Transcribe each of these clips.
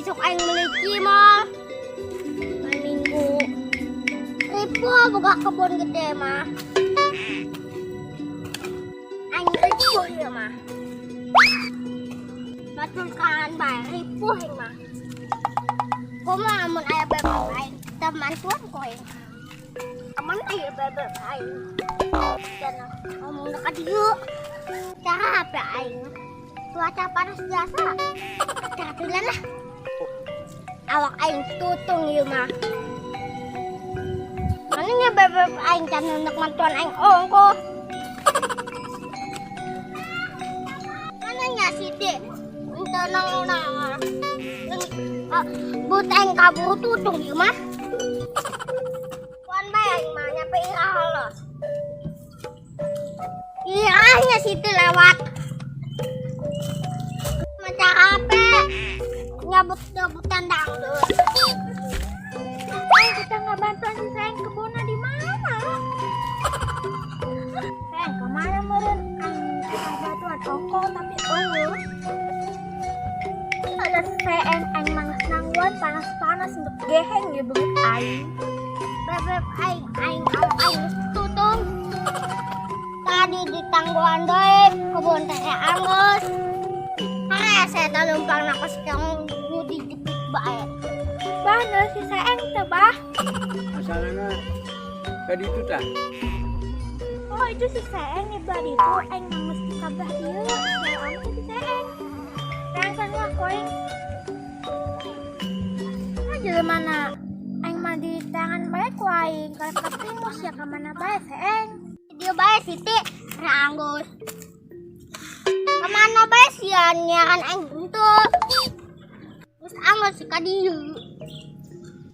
Isuk aing meuli cimol. Minggu. Ripuh boga kebun gede mah. Aing ripuh ieu mah. Batur kangan bae ripuh aing mah. Kumaha mun aya bebek aing teu mantuan ku aing. Amun aya bebek aing. Cenah ngomong ka dieu. Cara HP aing. Cuaca panas biasa. Kebetulan lah. Awak aing tutung ieu mah. Mana nya bebek aing can hendak mantuan aing ongkoh. Mana nya Siti? Henteu nang-nang. But aing kabur tutung ieu mah. Kuan bae aing mah nyampe ira halos. Irahnya Siti lewat. Maca HP. Nyabut-nyabutan dangdut. Aing kita ngabantuan si sayang kebunna di mana? Sayang kemana meureun? Aing ngabantuan ongkoh tapi eueuh. Ada sayang aing mah geus nangguan panas-panas untuk geheng ya beungeut aing. Bebek aing aing awak aing geus tutung. Tadi ditangguhan deui kebun teh anggeus. Harese teh leumpang na kos kang nu dijepit bae. Bah, nu si saeng teh bah. Asalna tadi itu tah. Oh, itu si saeng di belah ditu aing mah geus di kabelah dieu. Saeng si saeng. Saeng sarua ku aing. Nah, jelema na aing mah di tangan bae ku aing. Kalau kapimus ya ka mana bae saeng. Dieu bae Siti, ra anggeus. Kemana bae sia nyiaran aing henteu. Geus anggeus ka dieu.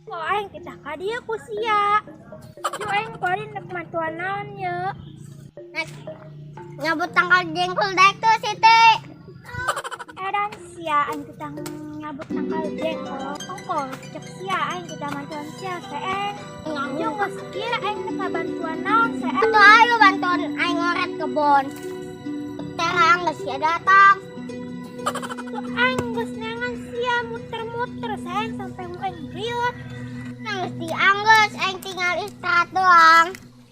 Oh, aing kita ka dieu ku sia. Yo aing kuari nek mantuan naon ye. Nek nyabut tangkal jengkol daek tuh Siti. Edan sia aing kita nyabut tangkal jengkol. Ongkoh cek sia aing kita mantuan sia seeng. Yo geus kieu aing nek bantuan naon seeng. Atuh ayo bantuan aing ngoret kebon. Terang geus sia datang. Tuh aing geus neangan sia muter-muter seeng sampai mu aing riot. Geus dianggeus aing tinggal istirahat doang.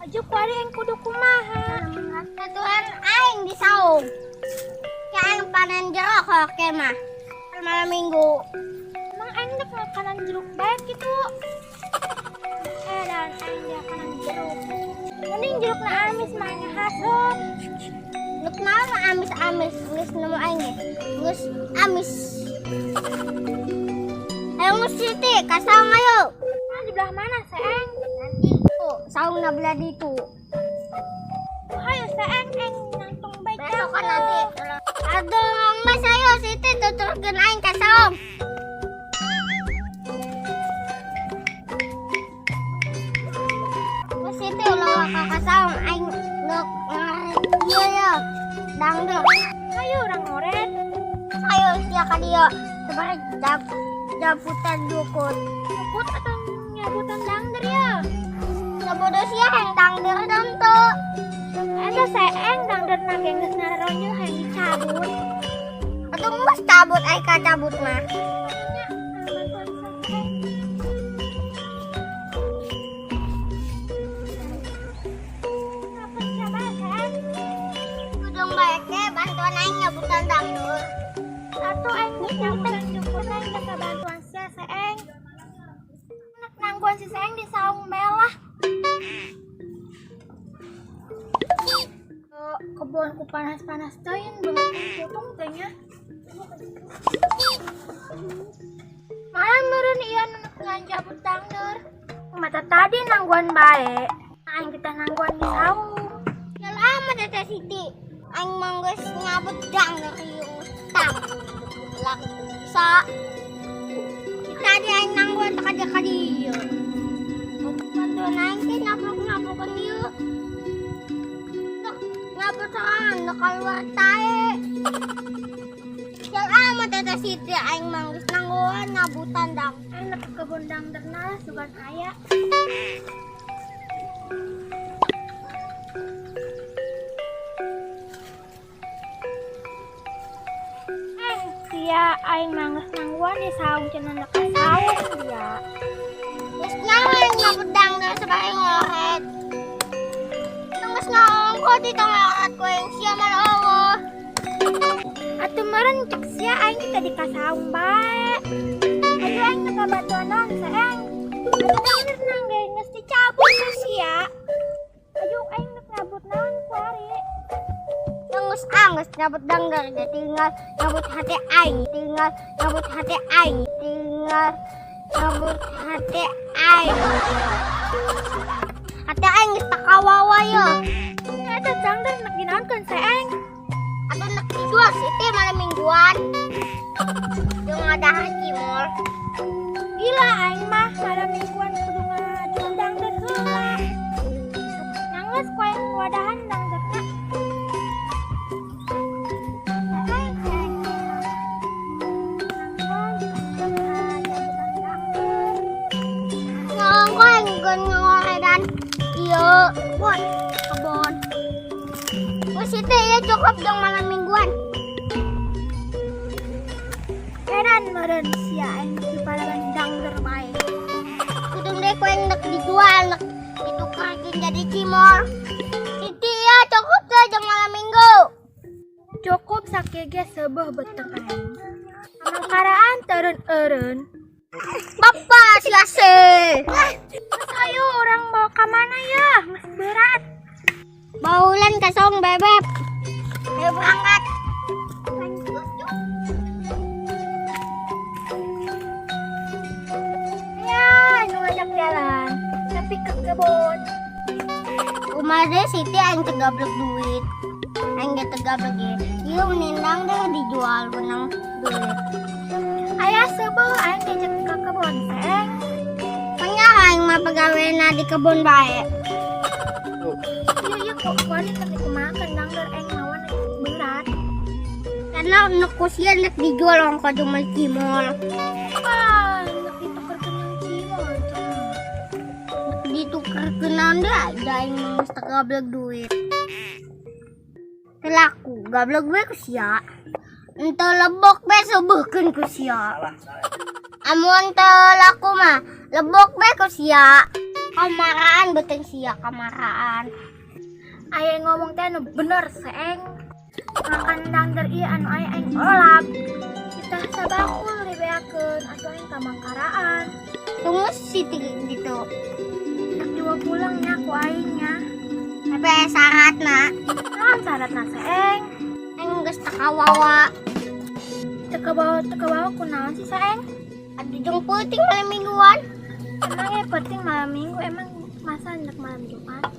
Aju kuari aing kudu kumaha. Tuhan aing di saung. Ya aing panen jeruk oke mah. Malam minggu. Emang aing nek makanan jeruk bae kitu. Dan aing dia makanan jeruk. Mending jeruk na amis mah nya haseup. Nek naon mah amis-amis geus nemu aing ge. Geus amis. Ayo geus Siti ka saung ayo. Nah, di belah mana seeng? Nanti tuh saung na belah ditu. Ayo seeng aing nangtung bae. Besok kan nanti. Aduh, mas ayo Siti tuturkeun aing ka saung. Mas Siti ulah ka saung aing geuk ngaret ieu ya. Dangdut. Ayo urang ngoret. Ayo sia ka dieu. Sabaraha jabutan dukut. Dukut atau nyabutan dangder ya? Sabodo sia yang dangder tentu. Eta seeng dangder na ge geus nararonjol hayang dicabut. Atuh geus cabut ai ka cabut mah. Kudung bae ke bantuan aing nyabutan dangdut. Atuh aing geus nyabutan dukut aing teh bantuan sia seeng. Nek nangguan si seeng di saung bae lah. Kebonku panas-panas teuing beungeut aing putung teh nya. Mana meureun ieu nu nganjabut dangdeur. Mata tadi nangguan bae. Aing kita nangguan di saung. Ya lama Teteh Siti. Aing mah geus nyabut dangdeur ieu tang. Lak sa. Tadi aing nangguan teh ka dieu. Bantuan aing teh nyaplok-nyaplokeun ieu. Nyabut sorangan nu keluar tae. Yang amat Teteh Siti aing mah geus nangguan nyabutan dang. Aing ke kebun dangder na sugan aya. Sia aing mah geus nangguan di saung cenah nak saung dia. Geus nyaho nyabut dangdeur sebagai ngoret. Geus ngongko di tong ngoret ku aing sia mah eueuh. Atuh meureun cek sia aing kita di kasaung bae. Aduh aing teu kabantuan naon saeng. Atuh dangdeur nang ge geus dicabut ku sia. Aduh aing nek nyabut naon kuari. Geus anggeus nyabut dangdeur ge tinggal nyabut hati aing, tinggal nyabut hati aing, tinggal nyabut hati aing. Hati aing geus takawawa ye. Eta dangdeur nek dinaonkeun saeng? Atuh nek dijual sih malam mingguan. Jeung ngadahar cimol. Gila aing mah malam mingguan kudu ngajual dangdeur heula. Nanggeus ku aing wadahan dangdeurna. Aing aing Ngongko aing geun ngoredan ieu kebon, kebon. Geus itu ya cukup dong malam mingguan. Edan meureun sia aing di palagan dangdeur bae. Kudu deh ku aing nek dijual nek ditukarkeun jadi cimol. Siti ya cukup deh jeung malam minggu. Cukup sakieu ge seubeuh beteng aing. Mangkaraan teureun eureun. Bapak sia se. Geus ayo urang bawa ka mana ya? Geus berat. Baulan ka saung bebeb. Ayo berangkat. Ya, nu ngajak jalan, tapi ke kebon. Kumaha deh Siti aing teu gablek duit. Aing ge teu gablek ge. Ieu menindang deh dijual menang duit. Aya seubeuh aing diajak ke kebon teh. Nya aing mah pegawena di kebon bae. Ieu ieu kok kuari teh dikumahakeun dangdeur aing mawa berat. Karena nek ku sia nek dijual ongko jeung meuli cimol. Wah, nek ditukerkeun jeung cimol cenah. Nek ditukerkeun naon deui da aing mah geus teu gablek duit. Teu laku, gablek we ku sia. Henteu lebok be seubeurkeun ku sia. Amun teu laku mah lebok be ku sia. Kamaraan beuteung sia kamaraan. Aya ngomong teh anu bener seeng. Makan dangdeur ieu anu aya aing olap. Kita sabakul dibeakeun atuh aing ka mangkaraan. Tunggu Siti gitu. Nek dibawa pulang nya ku aing nya. Tapi aya syaratna. Naon syaratna seeng? Aing geus teu kawawa. Teu kabawa kunaon sih saeng? Atuh jeung peuting malam mingguan. Emang ya penting malam minggu emang masa nek malam Jumat?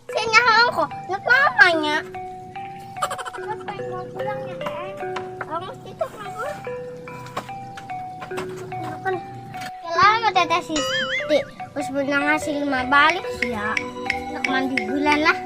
Sia nyaho kok nek namanya. Terus aing mau pulang ya seeng. Kamu situ kabur. Kan lama teteh Siti. Terus benang hasil lima balik sia. Nek mandi bulan lah.